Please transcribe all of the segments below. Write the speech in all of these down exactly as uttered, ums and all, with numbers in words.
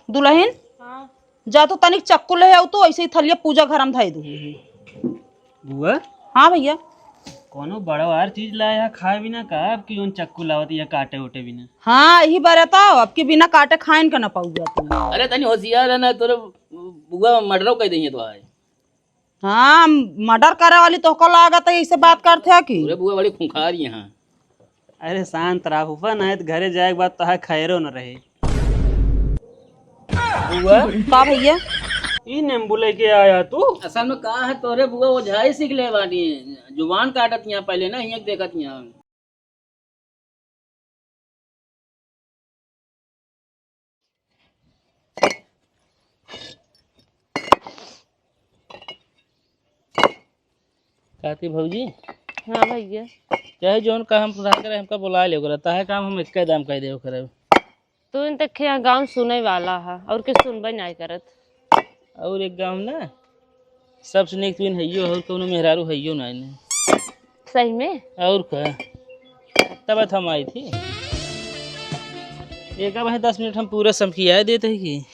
दुलहिन, हाँ। जा तो तनिक चक्कू ले आउ तो, ऐसे ही थलिया पूजा घर में धइ दू। बुआ? हाँ भइया। कौनो बड़वार चीज लाए है खाए बिना का? अब की उन चक्कू लावत या काटे उटे बिना? हाँ, यही बार तो अब की बिना काटे खाइन का ना पाऊ जाते। अरे तनी होशियार है ना, तोरे बुआ मर्डरो कह देंगे तो आए। हाँ, मर्डर करे वाली तोहका लागत है, ऐसे बात करते है कि? अरे बुआ बड़ी खूंखार यहाँ। अरे शांत रहा फूफा, नहीं तो घरे जाए के बाद तोहार खैरो न रहे। बुआ? का भइया? ई नींबू लेके आया तू? असल में का है तोरे बुआ, ओझाई सीख ले बानी, जुबान काटत यहाँ पहले ना, हियाँ देखत यहाँ। काती भौजी? हाँ भइया। चाहे जौन काम हम तोहरा करे, हमका बुला ले ओकरा, ताहे काम हम एक्के दाम कह दे ओकरा। तू इन तक यहाँ गाँव सुने वाला है और के सुनबे नहीं करत। और एक गाँव ना, सबसे नीक तुइन हइयो, और कौनो मेहरारू हइयो ना इन्हें। सही में? और का? तब हम आई थी। एक अब है दस मिनट हम पूरा समकिया देते हैं कि।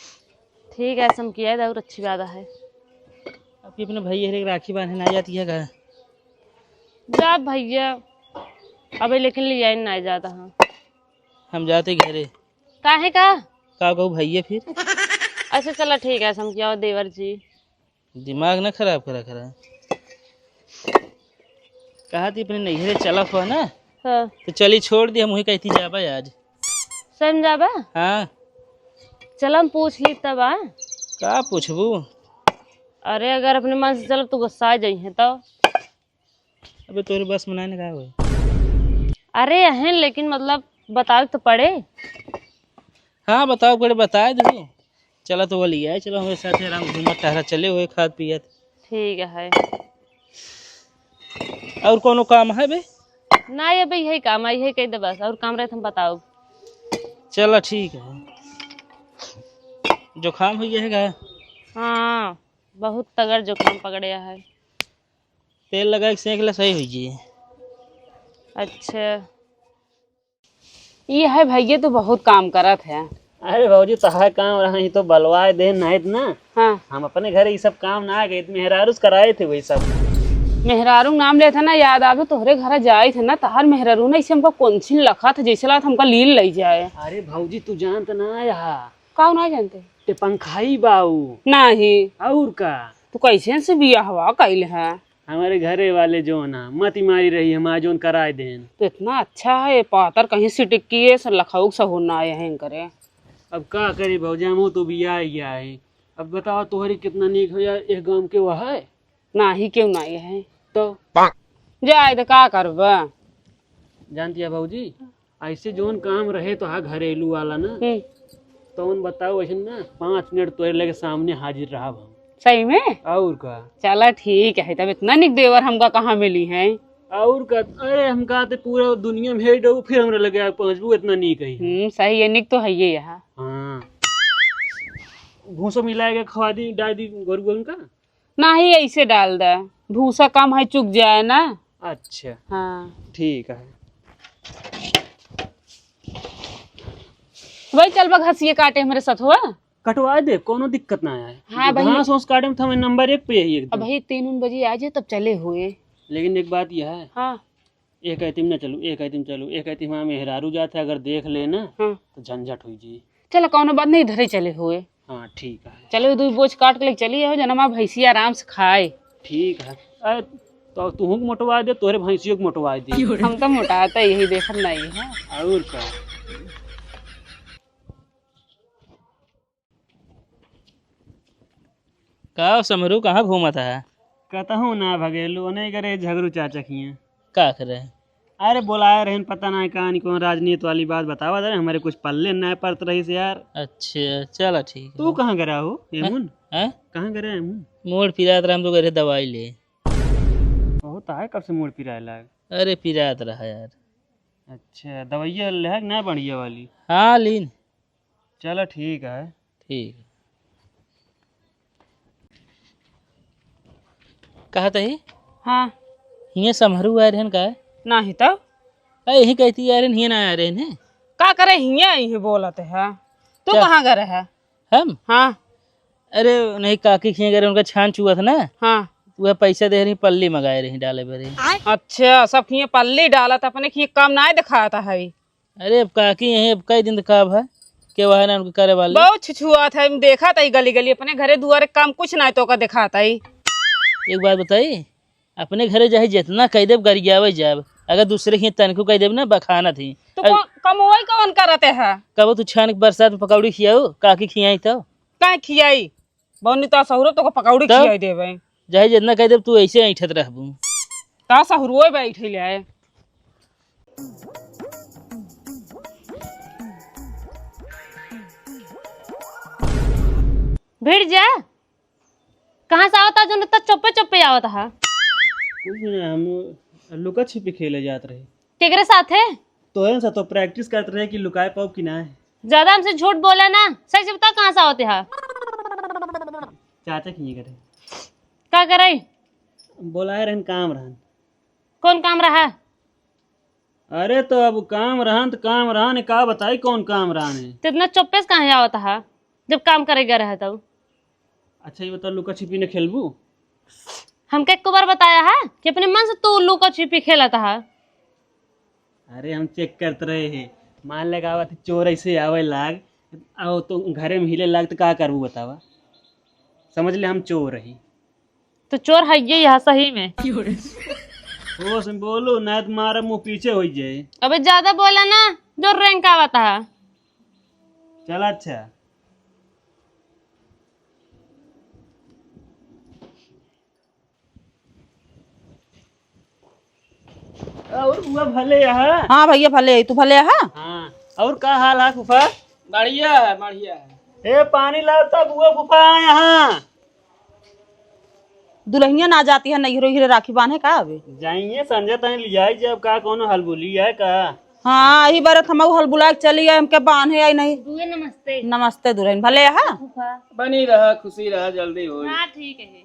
ठीक है, समकिया दे और अच्छी बात है। अब कि अपने भैया रे राखी बांधे ना जाती है का? जा भैया, अबे लेकिन ले जाए ना जाता हाँ। हम जाते घरे। काहे का? का कहू भैया फिर? अच्छा चला ठीक है, समकिया देवर जी। दिमाग ना खराब करा करा। कहा थी अपने नैहरे चला हुआ ना। हाँ। तो चली छोड़ दी, हम वही कहती जाबा आज। सही में जाबा? हाँ। चला हम पूछ ली तब आ। का पूछबू? अरे अगर अपने मन से चलब तो गुस्सा आ जाई है तो। अबे तोरे बस में ना का होई। अरे अहन लेकिन मतलब बतावे तो पड़े। हाँ बताओ पड़े, बताए दू। चला तो बोली है, चलो हमारे साथ आराम घूमत टहरा चले हुए खात पियत। ठीक है। और कोनो काम है बे? ना ये बे यही काम है, यही कह दे बस, और काम रहे तो हम बताओ। चला ठीक है। जुकाम हो गया है का? हाँ बहुत तगड़ जुकाम पकड़े है। तेल लगा के सेंक ले, सही हो जाई। अच्छा। ये है भैया, तो बहुत काम करत है। अरे भौजी, तहार काम रहा ही तो बलवाए दे, नहीं तो ना। हाँ। हम अपने घर ये सब काम ना गए, मेहरारू से कराए थे वही सब। मेहरारू नाम लेते ना, याद आवे तोहरे घर जाए थे ना, तहार मेहरारू ना इसे हमका कौन सी लखा था, जैसे लागत हमका लील ले जाए। अरे भौजी, तू जानत ना यहाँ। का ना जानते? ते पंखाई बाऊ। नहीं। और का? तू कैसे से बियाहवा कैल है? हमारे घरे वाले जो ना मती मारी रही, हम आज जोन कराए देन। तो इतना अच्छा है, ये पातर कहीं सिटिक की है, सर लखाऊ के सहूर ना आए हैं करे। अब का करी भौजी, हम तो बियाह गया है। अब बताओ तोहरी कितना नीक हो यार, एक गांव के वह है? नाही, क्यों नाही है? तो? जाए तो का करबा? जानती है भौजी, ऐसे जौन काम रहे तो हा घरेलू वाला ना, हम्म। तो उन बताओ ऐसे ना, पाँच मिनट तोरे लगे सामने हाजिर रहा हम। सही में? और का? चला ठीक है, तब इतना निक देवर हमका कहाँ मिली है? और का? अरे हम कहते पूरा दुनिया में हेड हो, फिर हमरा लगे आ पहुँचबू, इतना नीक है। हम्म, सही है, निक तो है ये यहाँ। हाँ। भूसा मिलाएगा, खवा दी, डाल दी गोरू गोरू का। नाही, ऐसे डाल दे, भूसा कम है, चुक जाए ना। अच्छा। हाँ। ठीक है। वही चलबा घसिए काटे हमरे सथवा। कटवा दे, कोनो दिक्कत ना आए। हाँ भाई। घास ओस काटे में तो हमें नंबर एक पे है एकदम। अब भाई तीन उन बजे आ जाए तब चले हुए। लेकिन एक बात यह है। हाँ। एक आइतिम ना चलू, एक आइतिम चलू, एक आइतिम हमार मेहरारू जात है, अगर देख ले ना, हाँ। तो झंझट हुई जी। चलो, कौनो बात नहीं, इधरे चले हुए। हाँ, ठीक है। चलो, दो बोझ काट के लेके चली आओ, जना हमार भैंसिया आराम से खाए। ठीक है। अरे, तो तुहू को मोटवा दे, तोहरे भैंसियों को मोटवा दे। हम तो मोटाता यही देखत नहीं है। और का? का हो समरू, कहाँ घूमत है? कतहूँ ना भगेलू, ओने करे झगरू चाचा किए। का करे? अरे बोलाए रहन, पता ना कहाँ नहीं कौन राजनीति वाली बात बतावा दे, हमारे कुछ पल्ले ना पड़त रही से यार। अच्छा, चला ठीक है। तू कहाँ गया हो, हैं? एमुन? हैं? कहाँ गया एमुन? मोड़ पिरात रहा, हम तो गए रहे दवाई ले। बहुत है, कब से मोड़ पिराए लाग? अरे पिरात रहा यार। अच्छा, दवाइया ले है कि ना बढ़िया वाली? हाँ, लीन। चला ठीक है। ठीक। कहत ही? हाँ। हियाँ समहरू आए रहन का? नाही तो। अरे यही कहती आए रहन, हियाँ ना आए रहन है। का करे हियाँ यही बोलत है? तू क्या? कहाँ गए रहे? हम? हाँ। अरे, नहीं, काकी खिए गए, उनका छान चुआ था ना। हाँ। वह पैसा दे रही, पल्ली मंगाए रही, डाले बे रही। अच्छा, सब खिए पल्ली डालत, अपने खिए काम नाय दिखाता है। अरे, अब काकी यहीं, अब कई दिन का अब है, के वह ना उनके करे वाले। बहुत छुछुआत है, हम देखा था गली गली, अपने घरे दुआरे काम कुछ ना है तो का दिखाता है। एक बात बताई, अपने घरे जाहि जितना कह देब, गरियावे जाब, अगर दूसरे के तनिको कह देब ना, बखानत ही। तो अब कौन, कमवाई कौन करते है? कबो तू छान के बरसात में पकौड़ी खियाऊ, काकी खियाई तो? काहे खियाई? बौनी तो सहुरो तो को पकौड़ी तब? खियाई देबे। जाहि जितना कह देब, तू ऐसे ऐंठत रहबू। का सहुरो बैठे ले आए? भिड़ जा। कहाँ से आवत हा, जोन इतना चुप्पे चुप्पे आवत हा? कुछ ना, हम लुका छिपी खेले जात रहे। केकरे साथे? तोहरे साथ तो practice करत रहे कि लुकाए पाओ कि ना। ज्यादा हमसे झूठ बोले ना, सही से बता कहाँ से आवत हा? चाचा खिए करे। का करे? बोलाए रहन, काम रहन। कौन काम रहा? अरे तो अब काम रहन त काम रहन, का बताई कौन काम रहन है? तो इतना चुप्पे से कहाँ आवत हा, जब काम करे गए रहे तब? अच्छा, ये बताओ, लुका छिपी न खेलबू? हमके एको बार बताया है कि अपने मन से तू लुका छिपी खेलत हा? अरे, हम check करत रहे हैं, मान लेगा आवत चोर ऐसे आवे लाग, आओ तो घरे में हिले लाग तो का करबू बतावा? समझ ले हम चोर रही। तो चोर है ये यहाँ सही में। होश में बोलो, नहीं तो मारा मुंह पीछे हो जाए। अबे ज्यादा बोला ना, जो rank आवत हा। चल अच्छा। और बुआ भले यहाँ? हाँ भैया भले, तू भले यहाँ? हाँ। और का हाल है फूफा? बढ़िया है, बढ़िया है। ए, पानी लाओ तो बुआ फूफा यहाँ। दुल्हनिया ना जाती है नैहरो हीरे राखी बांधे का अबे? जाइए संजय तनी लियाई जे, अब का कोनो हलबुली है का? हाँ, यही बार हम हलबुला के चली आई, हमके बांधे आई नहीं। बुआ नमस्ते। नमस्ते दुल्हन, भले है? फूफा। बनी रहा, खुशी रहा, जल्दी होई। हाँ, ठीक है।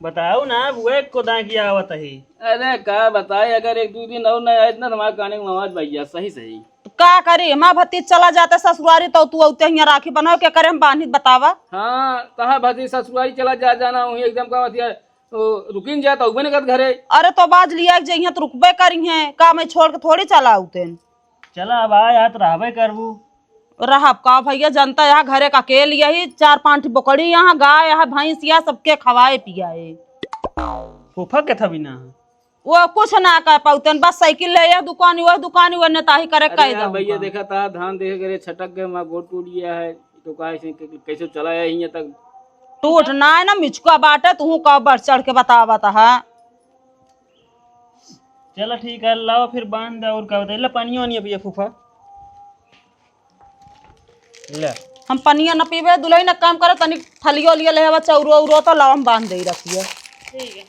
बताओ ना बुआ, एको दांय की आवत है। अरे का बताई, अगर एक दो दिन और ना आए ना, तो हमारे काने में आवाज भैया सही सही। तो का करी, माँ भतीज चला जाते ससुरारी, तो तू औते हियाँ राखी बनाओ के करे हम बांधित बतावा। हाँ, तहा भतीज ससुरारी चला जा, जाना वहीं एकदम का होती है, तो रुकिन जा, तो बने कर घरे। अरे तो बाज लिया एक जइहाँ तो रुकबे करी हैं, का मैं छोड़ के थोड़ी चला आउते। चला अब आए, तो रहबे करबू। रहब का भैया, जनता यहाँ घरे का अकेल यही, चार पाँच बोकड़ी यहाँ, गाय यहाँ, भैंस यहाँ, सबके खवाए पियाए। फूफा के था बिना? वो कुछ ना कह पाउतेन, बस साइकिल ले यह दुकान, वह दुकान, वह नेताही करे अरे कह यार दऊं भैया, का। देखा था धान देखे करे छटक गए, हमारा गोड़ टूट गया है, तो कहा इसे कै-, कैसे चला है यहाँ तक? टूट ना है ना, मिचका बाटे, तू का बढ़ चढ़ के बतावत है। चला ठीक है, लाओ फिर बांध दे। और का बताई, ले पनिया वनिया पिया फूफा। ले। हम पनिया न पीबे, दुल्हन एक काम करे, तनी थलियो लिया ले हवा, चौरो उरो तो लाओ, हम बांध दे रखिए। ठीक है।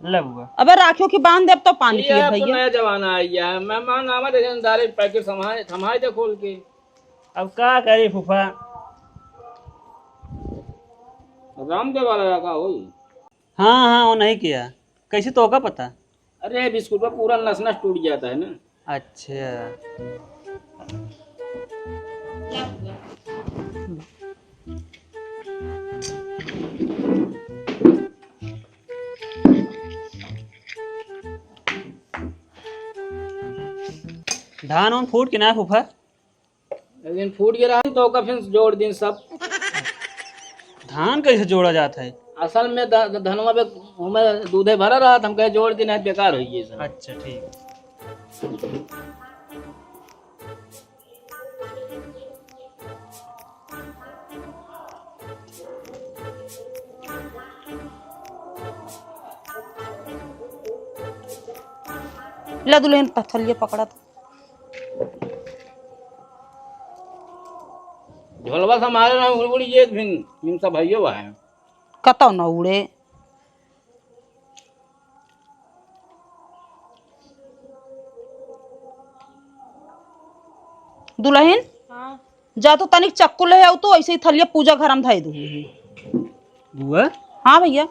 ले बुआ। अबे राखियो की बांध देब तो पानी ये पिए अब तो भैया। नया जमाना आ गया है, मेहमान आवा देखे direct पैकेट थमाए, थमाए दे खोल के। अब का करी फूफा? रामदेव वाला का होई? हाँ, हाँ, वो नहीं किया। कैसे तो का पता? अरे, बिस्कुट में पूरा नस नस टूट जाता है ना। अच्छा। धान उन फूट के ना फूफा? लेकिन फूट गया रहा तो ओका फिर जोड़ दिन सब। धान कैसे जोड़ा जात है? असल में ध-, ध-, धनवा पे हमें दूधे भरा रहा, हम कहे जोड़ दिन है, बेकार हो गई सब। अच्छा, ठीक। ला दुल्हन पथलिया पकड़ा था। झोलवा संभाले ना उड़ उड़ ये फिन, इन सब भाइयों बा है। कतौ न उड़े। दुल्हन, हाँ। जा तो तनिक चक्कू ले आऊ, तो ऐसे ही थलिया पूजा घर में धई दू। बुआ? हाँ भैया।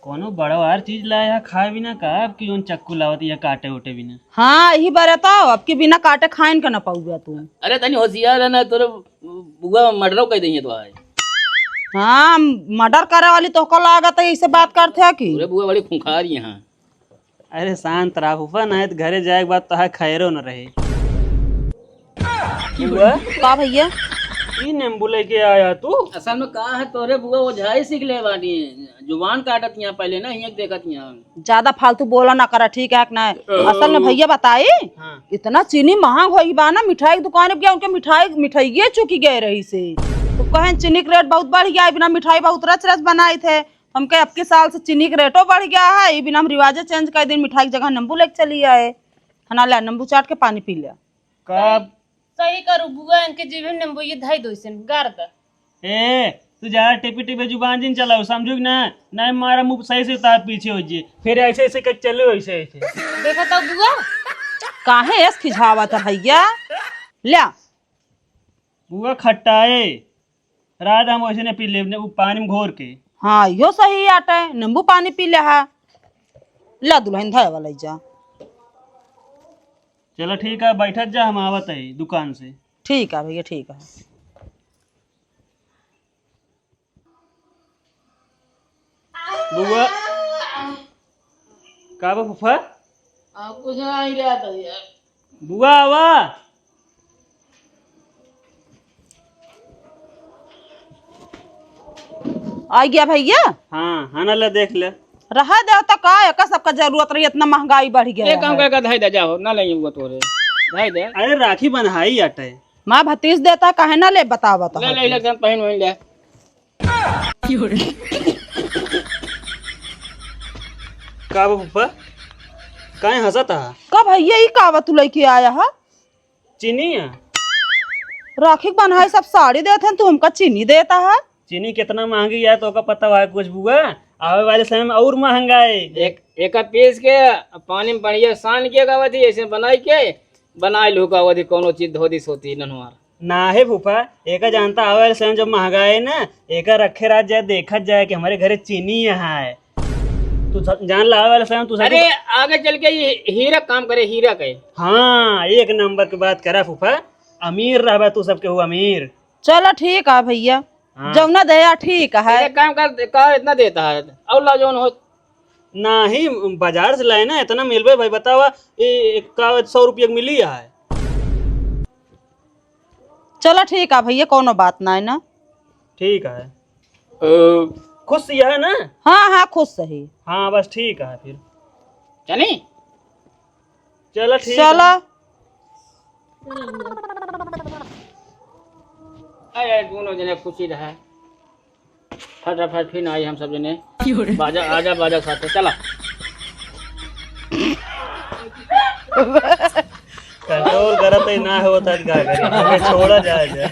कोनो बड़वार चीज लाया है खाए बिना का? अब कि उन चक्कू लावत या काटे उटे बिना? हाँ, यही बारे तो, अब कि बिना काटे खाइन का ना पाउबे तू। अरे तनी होशियार है ना, तोरे बुआ मर्डरो कह दइहे तो आए। हाँ, मर्डर करे वाली तोहका लागत है, ऐसे बात करते है कि? अरे बुआ बड़ी खूंखार यहाँ। अरे शांत रहा फूफा, नहीं तो घरे जाए के बाद तोहार खैरो न रहे। बुआ, का भैया? ई नींबू लेके आया तू? असल में का है तोरे बुआ, ओझाई सीख ले बानी, जुबान काटत यहाँ पहले ना, हियाँ देखत यहाँ। ज्यादा फालतू बोला ना करा, ठीक है कि ना? असल में भैया बताई, हाँ। इतना चीनी महंग होई बा ना, मिठाई के दुकान पे गया, उनके मिठाई, मिठाइये चुकी गए रही से। तो कहें चीनी के रेट बहुत बढ़ गया है, बिना मिठाई बहुत रच रच बनाई थे। हमके अबकी साल से चीनी के रेटो बढ़ गया है, ई बिना हम रिवाजे चेंज कर दिन, मिठाई की जगह नींबू लेके चली आए। हना ले, नींबू चाट के पानी पी ले। का? सही करू बुआ, इनके जीभ में नींबू ये धई दो, इसे गार द। ए, तू ज्यादा टिपी टिपी जुबान जिन चलाओ, समझू कि ना? नहीं मारा मुंह सही से उतार पीछे हो जी, फिर ऐसे ऐसे कर चलो, ऐसे ऐसे। देखो तो बुआ। काहे ऐस खिझावत है भैया? ल्या। बुआ खट्टा है, रात हम वैसे नहीं पी ले, वो पानी में घोर के। हाँ, यो सही आटे, नींबू पानी पी ले हा। ला दुल्हन धाय वाला जा। चलो ठीक है, बैठत जा, हम आवत है दुकान से। ठीक है भैया, ठीक है। बुआ, का बा फूफा? आ, कुछ नहीं रहता यार। बुआ, आवा। आ गया भैया? हाँ, हना ले देख ले। रहा दे तो का, एका सबका जरूरत रही, इतना महंगाई बढ़ गया एक काम है। करके धई दे, जाओ, ना लेंगे वो तोरे। धई दे। अरे राखी बंधाई आटे। माँ भतीज देता, काहे ना ले, बतावा तो ले, हटे। ले, ले, पहन वहन ले। का बा फूफा? काहे हंसत हा? का भैया, ई का बा तू लेके आया हा? चीनी है। राखी के बन्हाई सब साड़ी देत हन, तू हमका चीनी देता हा? चीनी कितना महंगी है, तो का पता है कुछ बुआ? आवे वाले समय में और महंगा है। एक, एक पीस के पानी में बढ़िया सान के गावत ही, ऐसे बनाई के बनाए लू का अवधि कौनो चीज धोदिस होती ननवार। ना हे फूफा, एका जानता आवे वाले समय जब महंगा है ना, एका रखे रह जाए, देखत जाए कि हमरे घरे चीनी यहाँ है। तू ज-, जान ला आवे वाले समय तू सब अरे, आगे चल के ये हीरा काम करे, हीरा के। हाँ, एक नंबर की बात करा फूफा, अमीर रहबा तू सबके हो अमीर। चलो ठीक है भैया, हाँ। जौना दया ठीक है। एक काम कर, का इतना देता है, और ला जौन हो। नाही, बाजार से लाए ना, इतना मिलबे भाई, बतावा, ए, का सौ रुपया के मिली है? चलो ठीक है भैया, कोनो बात ना है ना। ठीक है। अ, खुश यह है ना? हाँ, हाँ, खुश सही। हाँ, बस ठीक है फिर। चली? चलो ठीक चलो। है। अरे, दोनों जने खुशी रहे। फटाफट फिर आई हम सब जने। बाजा, आजा बाजा साथे, चला। कंट्रोल करत ही ना होता है, का करे? छोड़ा जाए, जाए।